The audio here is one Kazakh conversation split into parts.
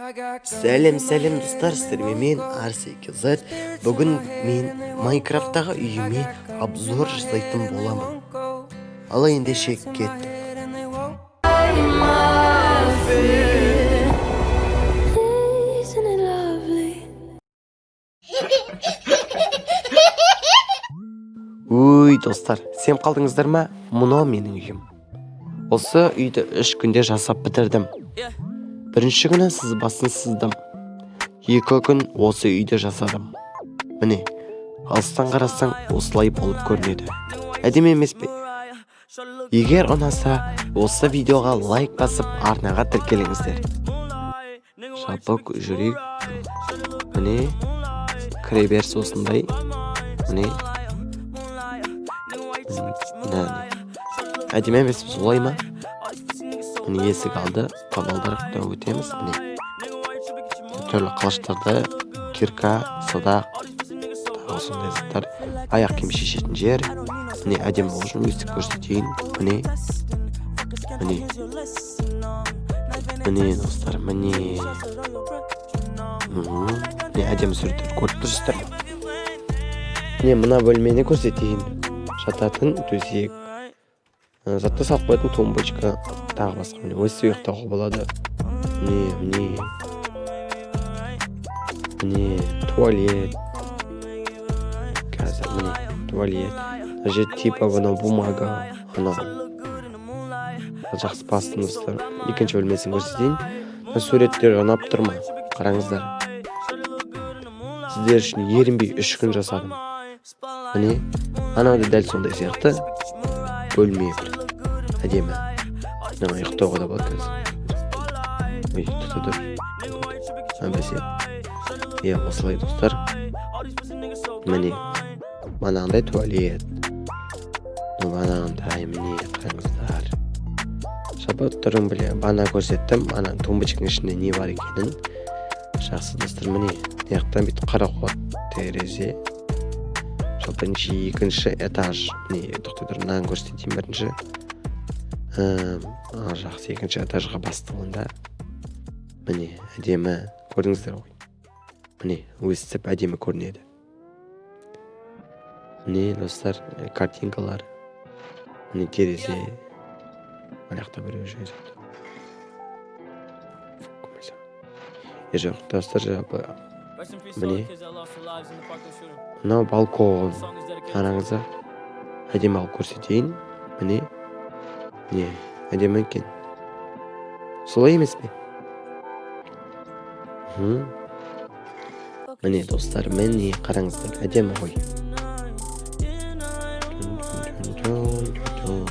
Сәлем, сәлем, достар! Сіздермен мен, Арси KZ. Бүгін мен Майнкрафттағы үйіме обзор жасайтын боламын. Ал ендеше, кеттік. Isn't it lovely? Өй, достар, сеніп қалдыңыздар ма? Мынау менің үйім. Осы үйді 3 күнде жасап бітірдім. Бірінші күні сызбасын сыздым, 2 күн осы үйді жасадым. Міне, алыстан қарасаң, осылай болып көрінеді. Әдемі емес пе? Егер ұнаса, осы видеоға лайк басып, арнаға тіркеліңіздер. Жалпы жүрейік. Міне, кіреберіс осындай. Міне, міне, әдемі емес пе, солай ма? Міне, есік алды, табалдырықтан өтеміз. Міне, түрлі қылыштарды, кирка, садақ, тағы сондай заттар, аяқ киім шешетін жер. Міне, әдемі болу үшін өйстіп көрсетейін. Міне, міне, міне, достар, міне. Міне, әдемі суреттер көріп тұрсыздар ма? Міне, мына бөлмені көрсетейін. Жататын төсек, затты салып қоятын тумбочка, тағы басқа. Міне, өстіп ұйықтауға болады. Міне, міне, міне, туалет қазір. Міне, туалет. Мына жерде типа мынау бумага, анау. Жақсы, бастым, достар. Екінші бөлмесін көрсетейін. Мына суреттер ұнап тұр ма? Қараңыздар, сіздер үшін ерінбей 3 күн жасадым. Міне, анау да дәл сондай сияқты бөлме, бір әдемі. Мына ұйықтауға да болады қазір. Ой, тұта тұр. Бәсе, иә, осылай, достар. Міне, манағындай туалет, манағындай. Міне, қараңыздар, жалпы түрін біле бана көрсеттім, ана тумбочканың ішінде не бар екенін. Жақсы, достар, міне, мына жақтан бүйтіп қарауға болады, терезе. Жалпы екінші этаж. Міне, тоқтай тұр, мынаны көрсетейін бірінші. Жақсы, екінші этажға бастық онда. Міне, әдемі, көрдіңіздер ғой. Міне, өстіп әдемі көрінеді. Міне, достар, картинкалар. Міне, терезе. Ана жақта біреу жүрген. Е, жоқ, достар, жалпы міне, мынау балкон. Қараңыздар, әдемі алып көрсетейін. Міне, не әдемі екен, солай емес пе? Міне, достар, міне, қараңыздар, әдемі ғой. Тун, тун, тун, тун.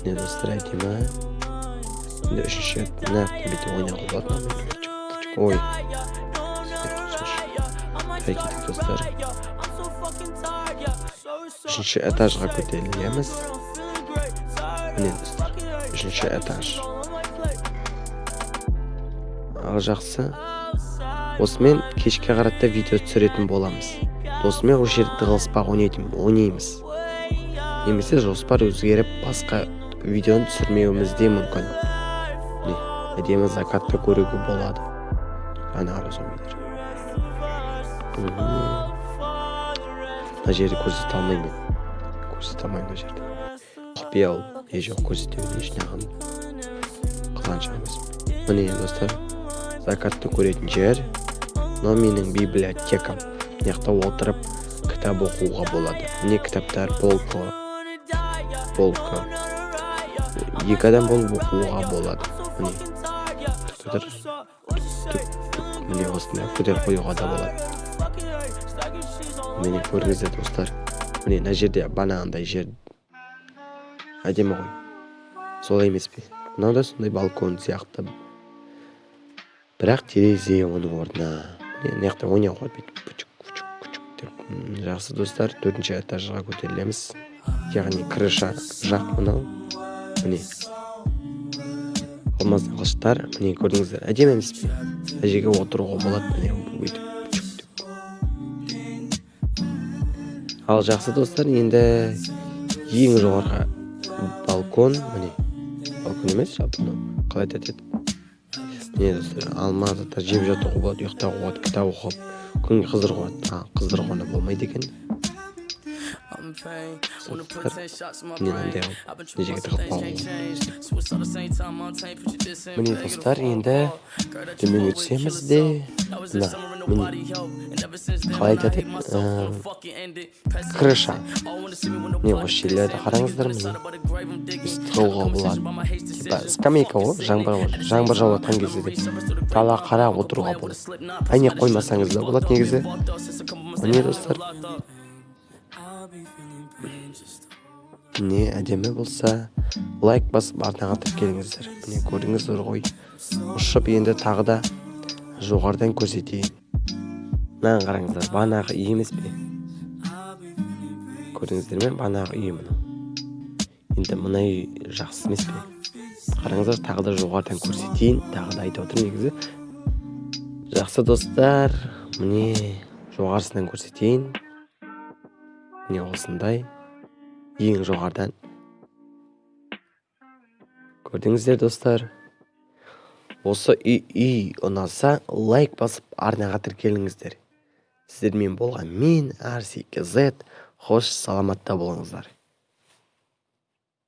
Міне, достар, әдемі. Енді үшінші, мына жақтан бүйтіп ойнауға болады. Ой, кеттік, достар, үшінші этажға көтерілеміз. Міне, достар, үшінші этаж. Ал жақсы, осымен кешке қарата видео түсіретін боламыз. Досыммен осы жерде тығылыспақ ойнаймыз немесе жоспар өзгеріп, басқа видеоны түсірмеуіміз де мүмкін. Міне, әдемі закатты көруге болады. Ана қара, зомбилер. Мына жерді көрсете алмаймын, мен көрсете алмаймын. Мына жерді құпия ол. Не, жоқ, көрсете берейінші, маған қызғаншақ емеспін. Міне, достар, закатты көретін жер. Мынау менің библиотекам. Мына жақта отырып кітап оқуға болады. Міне, кітаптар, полка, полка. Екі адам болып оқуға болады. Міне, тоқтай тұр. Түк, түк. Міне, осындай көтеріп қоюға да болады. Міне, көрдіңіздер, достар. Міне, мына жерде банағындай жер. Әдемі ғой, солай емес пе? Мынау да сондай балкон сияқты, бірақ терезе оның орнына. Міне, мына жақта ойнауға болады, бүйтіп пучук, пучук, пучук деп. Жақсы, достар, төртінші этажға көтерілеміз, яғни крыша жақ мынау. Міне, алмазный қылыштар. Міне, көрдіңіздер, әдемі емес пе? Мына жерге отыруға болады. Міне, өйтіп пучук деп. Ал жақсы, достар, енді ең жоғарғы балкон. Міне, балкон емес, жалпы мынау қалай айтады еді? Не, достар, алма заттар жеп жатуға болады, ұйықтауға болады, кітап оқып, күн қыздыруға болады. А, қыздыруға болмайды екен. Достар, міне, мынандай қылып мына жерге тығып қоюға болады. Міне, достар, енді төменге түсеміз де, мына, міне, қалай айтады еді, крыша. Міне, осы жерлерді қараңыздар. Міне, өйстіп тығуға болады, типа скамейка ғой. Жаңбыр жауып жатқан кезде де дала қарап отыруға болады. Әйнек қоймасаңыз да болады негізі. Міне, достар, міне, әдемі болса, лайк басып, арнаға тіркеліңіздер. Міне, көрдіңіздер ғой. Ұшып енді тағы да жоғарыдан көрсетейін. Мынаны қараңыздар, бағанағы үй емес пе? Көрдіңіздер ме? Бағанағы үй мынау. Енді мына үй жақсы емес пе? Қараңыздар, тағы да жоғарыдан көрсетейін. Тағы да айтып отырмын, негізі жақсы. Достар, міне, жоғарысынан көрсетейін. Міне, осындай ең жоғарыдан көрдіңіздер. Достар, осы үй ұнаса, лайк басып, арнаға тіркеліңіздер. Сіздермен болған мен, Арси KZ. Хош, саламатта болыңыздар.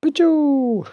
Пучу.